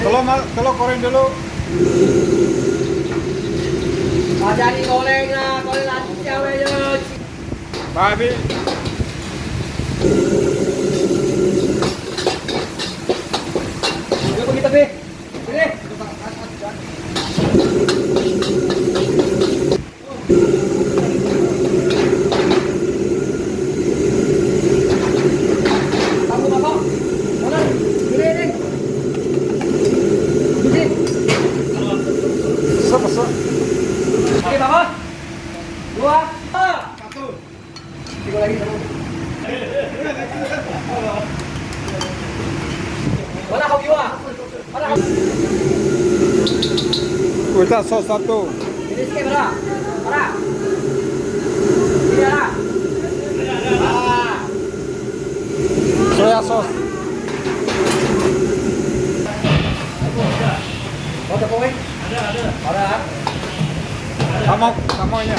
Telur, telur goreng dulu. 大家你goreng ah, goreng 辣椒的哟。 Babi. Dulu pergi tepi. Sini. Kamu apa? Mana? Sini ni. Sini. 是不是？ Okey, berapa? Dua. Satu. Tiga lagi satu. Mana kau ah? Mana kau? Udah sos satu. Ini sikit berapa? Berapa? Ini lah. Ah. Soya sauce. Có tepung eh? Ada, ada. Ada. Sama samanya.